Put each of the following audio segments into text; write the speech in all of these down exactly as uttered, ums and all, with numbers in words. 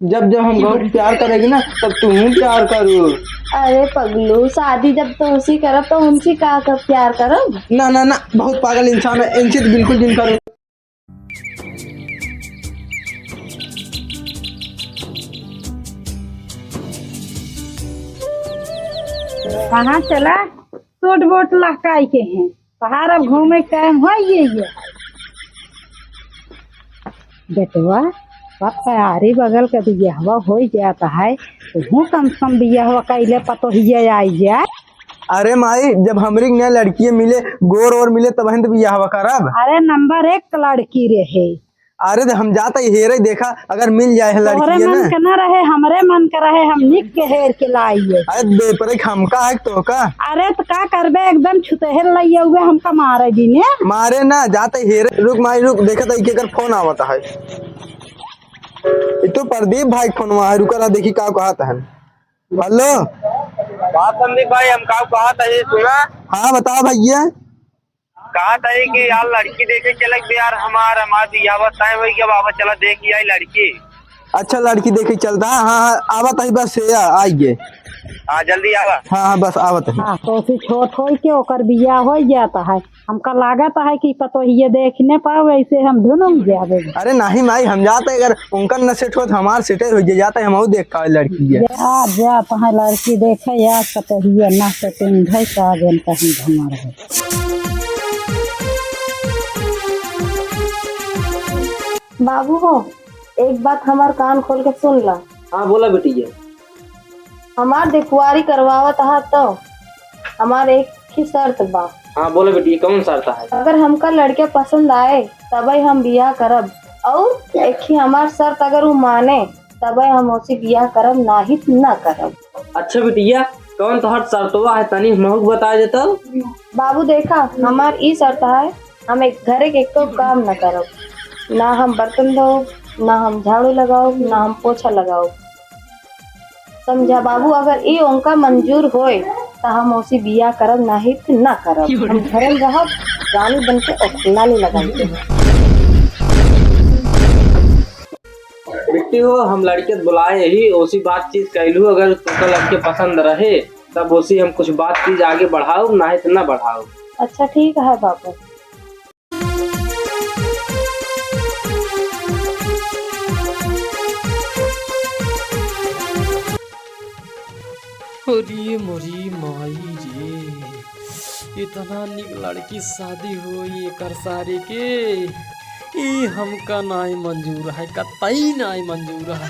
जब जब हम बहुत प्यार करेगी ना, तब तू प्यार करू। अरे पगलू, शादी जब तोहसी करब तो उनसे का कर प्यार करब? ना ना ना, बहुत पागल इंसान है, इनसे तो बिल्कुल जिन करू। कहाँ चला? सूट बूट लहकाई के हैं, बाहर अब घूमे के टाइम हो ये, ये। बेटवा, अब तैयारी बगल के बियाहवा हो जाता है, तू कम से कम बियाहवा कैले पतोहिया आई जाए। अरे माई, जब हमरी के नया लड़की मिले, गोर ओर मिले, तब हम तो बियाहवा करब। अरे नंबर एक लड़की रहे। अरे तो हम जाता ही हेरे देखा, अगर मिल जाए है तोहरे लड़की मन ना। के ना रहे, हमरे मन के रहे, हम निक के हेर के लाई है। अरे बेपरे हमका है तो का? अरे तो का करबे, एकदम छुतहेर लइया हुए हमका मारे दिने। मारे ना, जाता ही हेरे। रुक माई रुक, देखा था केकर फोन आवता है। ये तो प्रदीप भाई के फोनवा है, रुका रहा, देखी का कहत है। हेलो। हाँ संदीप भाई, हम का कहत है, सुना? हाँ बताओ भैया। कहत है कि यार लड़की देखे चलक बे यार, हमार हमार बियाह टाइम हो गया बाबा, चला देख ही आई लड़की। अच्छा लड़की देखे चलता है, हाँ हाँ, आवत है बस, या आइए। हाँ जल्दी आवा। हाँ हाँ बस आवत है। हाँ, तो उसी छोट होई के ओकर बियाह हो जाता है। हमका लागत है कि पतोहिए देखने पाओ, ऐसे हम धुनुम जावे। अरे नहीं माई, हम जाते अगर उनका न सेट होत, हमार सेट हो जाए, जाते हम और देख का लड़की है। जा, जा, तहाँ लड़की देखे, या पतोहिए ना सेटिंग है, का गेन कहीं घुमा रहे। बाबू हो, एक बात हमार कान खोल के सुन ला। हाँ बोला बेटी जी। हमार देखुआरी करवावत हा तो हमार एक ही शर्त बा। हाँ बोला बेटी, कौन शर्त है? अगर हमका लड़के पसंद आए तबे हम बियाह करब, और एक ही हमार शर्त, अगर उ माने तबे हम ओसे बियाह करब, नाही त ना करब। अच्छा बिटिया, कौन तोहर शर्तवा है, तनी महूक बता देता। बाबू देखा, हमार ई शर्त है, हम एक घरे के एको काम न करब, ना हम बर्तन धोब, ना हम झाड़ू लगाओ, ना हम पोछा लगाओ। समझा बाबू, अगर ई उनका मंजूर होए त हम ओसी बियाह करब, नाही त ना करब। हम घरे में रहब, रानी बन के ओखलानी लगाई। बिट्टी हो, हम लड़के त बुलाए ही, ओसी बातचीत कैलू, अगर तोका लड़के पसंद रहे तब ओसी हम कुछ बातचीत आगे बढ़ाओ, नाही त ना बढ़ाओ। अच्छा ठीक है बाबू। अरे मोरी माई रे, इतना निक लड़की शादी होई एकर सारे के, ई हमका नाई मंजूर है, कतई नाई मंजूर है।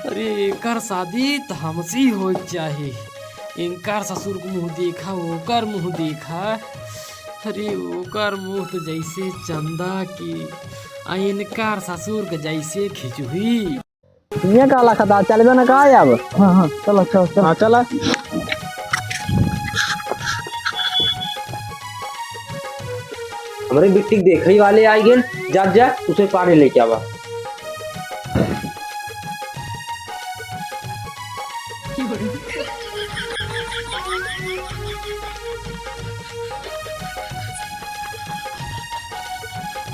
अरे एकर शादी त हमसे ही होए के चाही। इनकर ससुर के मुँह देखा, ओकर मुँह देखा। अरे ओकर मुँह त जैसे चंदा की, आ इनकर ससुर के जैसे खिचुही। ये का लखत आ, चलबे न का अब? हाँ, हाँ, चलो, चलो, चलो। हाँ, चला। हमरे बिट्टी के देखई वाले आइ गए, जा, जा, उसे पानी लेके आवा।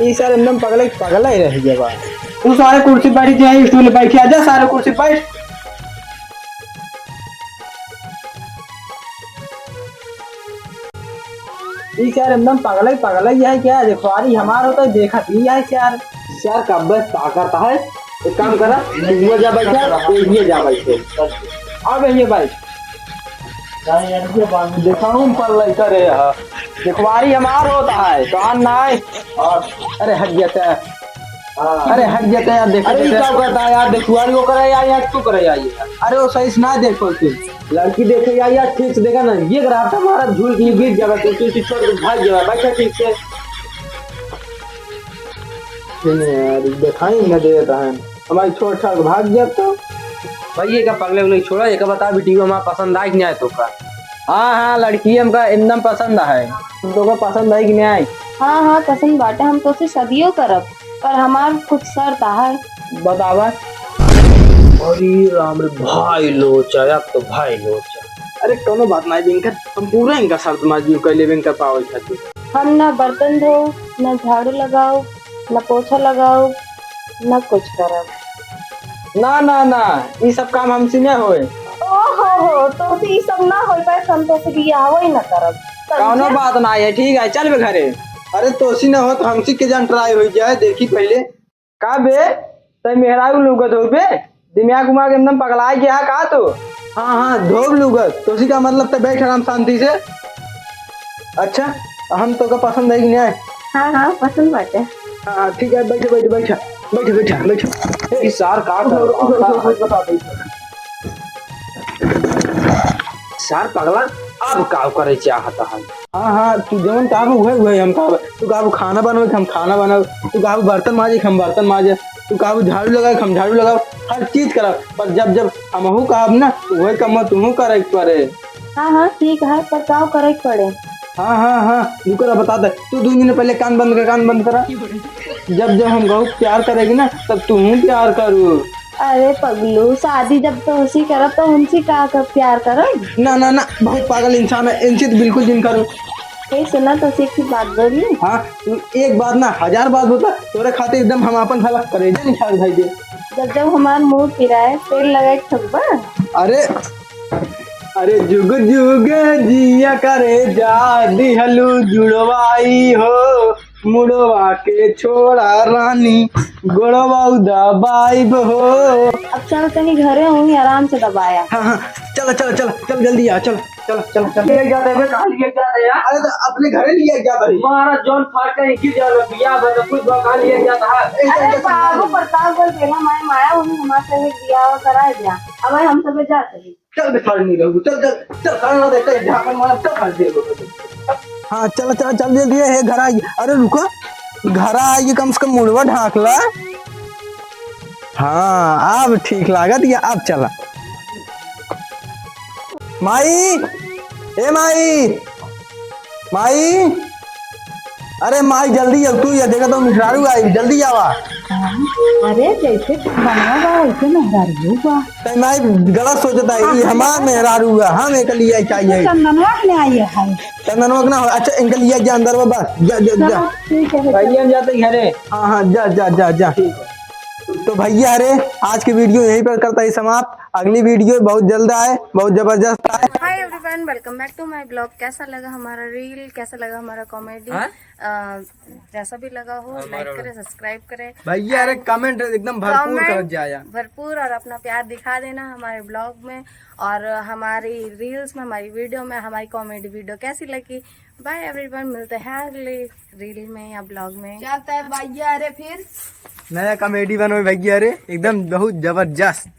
ई सारे एकदम पगले, पगले ही रह गया बा। तू सारे कुर्सी बैठ जाए, स्टूल बैठ जा, सारे कुर्सी बैठ। ई सारे एकदम पगले, पगले ही है क्या? देखो, अरे हमार होता है, देखा थी है यार। यार, कब बस ताकत है, एक काम करा, ये जा बैठा, ये जा बैठे। अब ये बैठ। देखा हूँ पर लइका रे, हाँ। देखवारी हमार होता है, तो आन ना आए। अरे हट जाता है। अरे हट जाता है यार, देखो, अरे ये देखो। क्या करता है यार, देखवारी वो करे यार, यार तू करे यार ये। अरे वो सही से ना देखो तू। लड़की देखे यार, यार ठीक से देखा ना, ये रहा था हमारा झूल के गिर जाएगा, तू, तू, तू छोड़ के भाग जाएगा, बैठा ठीक से। नहीं यार, दिखाई न देता है। हमारी छोड़ छाड़ के भाग गया तो। भाई, ये का पगले उगले छोड़ा, ये का बता बेटी, हमारा पसंद आए कि नहीं आए तो का? हाँ, हाँ, लड़की हमका एकदम पसंद है। तो का पसंद है कि नहीं आए? हाँ, हाँ, पसंद बाटे, हम तो से शादियों करब, पर हमार कुछ शर्त है। बतावा। अरे राम रे, भाई लोचा, अब तो भाई लोचा। अरे, कोनो बात नहीं, इनकर हम पूरा इनका शर्त मंजूर कर लेबे, इनकर पावे खातिर। हम ना बर्तन धो, ना झाड़ू लगाओ, ना पोछा लगाओ, ना कुछ करब। ना ना ना, ई सब काम हमसे न होए। ओहो हो, तोसे ई सब ना होए पाए, हम तोसे बियाह ही ना करब। कौनो समझे? बात ना है, ठीक है, चल बे घरे। अरे तोसी ना हो तो हमसे के जान ट्राई हो जाए, देखी पहले। का बे, तै मेहरारू लूगत हो बे? दिमाग उमाग एकदम पगलाए गया है का तू? हाँ हाँ, धोब लूगत। तोसी का मतलब, तै बैठ आराम शांति से। अच्छा, हम तो का पसंद है कि नहीं? हाँ हाँ, पसंद बाटे। हाँ हाँ, ठीक है, बैठो बैठो बैठो बैठो बैठो बैठो। ए, ई सार का उठो, उठो, उठो, उठो, बता दे। सार पगला, अब का करे चाहत है? हाँ हाँ, तू जवन कहबू उहे उहे हम कहब। तू कहबू खाना बनावे के हम खाना बनाब, तू कहबू बर्तन माजे के हम बर्तन माजे, तू कहबू झाड़ू लगावे के हम झाड़ू लगाब, हर चीज करब। पर जब जब हमहू कहब ना, तो वही काम तुहू करे के पड़े। हाँ हाँ ठीक है, पर का करे के पड़े? हाँ हाँ हाँ, रुको ना, बता दे। तू दो मिनट पहले कान बंद कर, कान बंद करा। जब जब हम कहू प्यार करेगी ना, तब तुहू प्यार करू। अरे पगलू, शादी जब तोहसी करब तो उनसे का कर प्यार करब? ना ना ना, बहुत पागल इंसान है, इनसे तो बिल्कुल जिन करू। ए सुना, तोसे एक ठे बात बोली। हाँ, तू एक बात ना हजार बात बता, तोरे खातिर एकदम हम अपन साला करेजा निकाल भाई दे। जब जब हमार मूड पिराए, तेल लगाए के थकबा। अरे अरे जुग जुग जिया करेजा, दिहलू जुड़वाई हो, मुड़वा के छोड़ा रानी, गोड़वा दबाइब हो। अब चल तनी घरे, वहीं आराम से दबाया। हाँ हाँ, चल चल चल चल, जल्दी आ, चल चल चल चल। लिए जाते हैं, कहाँ लिए जाते हैं यार? अरे तो अपने घरे लिए जाते हैं। मारा जौन फाड़ के गिर जाओ, बिया बता कुछ बा, कहाँ लिए जाता है? अरे बाबू प्रताप बोल देना, मैं माया वही हमारे से बिया कराए दिया। अब हम सब जाते हैं। चल बे, सारे नहीं रहू, चल चल चल, सारे ना देखते झापन मार, चल खा दे। हाँ चल चल चल, जल्दी है घर आई। अरे रुको, घर आई, कम से कम मुड़वा ढाक ला। हाँ, अब ठीक लागत या, अब चला। माई, ए माई, माई, अरे माई, जल्दी आओ, तू ये देखा तो मेहरारू आई, जल्दी आवा। अरे जैसे बनवा बा, वैसे मेहरारू बा। तै माई गलत सोचता है, ये हमार मेहरारू है, हम एक लिए चाहिए। चंदनवा के लिए आई है। चंदनवा के ना हो, अच्छा, इनके लिए जा अंदर में बस, जा, जा, जा। चलो, ठीक है, भैया, हम जाते हैं घरे। हाँ, हाँ, जा, जा, जा, जा। ठीक है। तो भैया रे, आज की वीडियो यहीं पर करता ही समाप्त। अगली वीडियो बहुत जल्द आए, बहुत जबरदस्त आए। Hi everyone, welcome back to my blog। कैसा लगा हमारा रील, कैसा लगा हमारा कॉमेडी? हाँ? अ, जैसा भी लगा हो, हमारा लाइक करें, सब्सक्राइब करें। भैया रे, and कमेंट एकदम भरपूर comment करत जाया। भरपूर, और अपना प्यार दिखा देना हमारे ब्लॉग में और हमारी रील्स में, हमारी वीडियो में, हमारी कॉमेडी वीडियो कैसी लगी। बाय एवरीवन, मिलते हैं अगले रील में या ब्लॉग में। चलता है भैया रे फिर। नया कॉमेडी बनो भैया रे, एकदम बहुत जबरदस्त।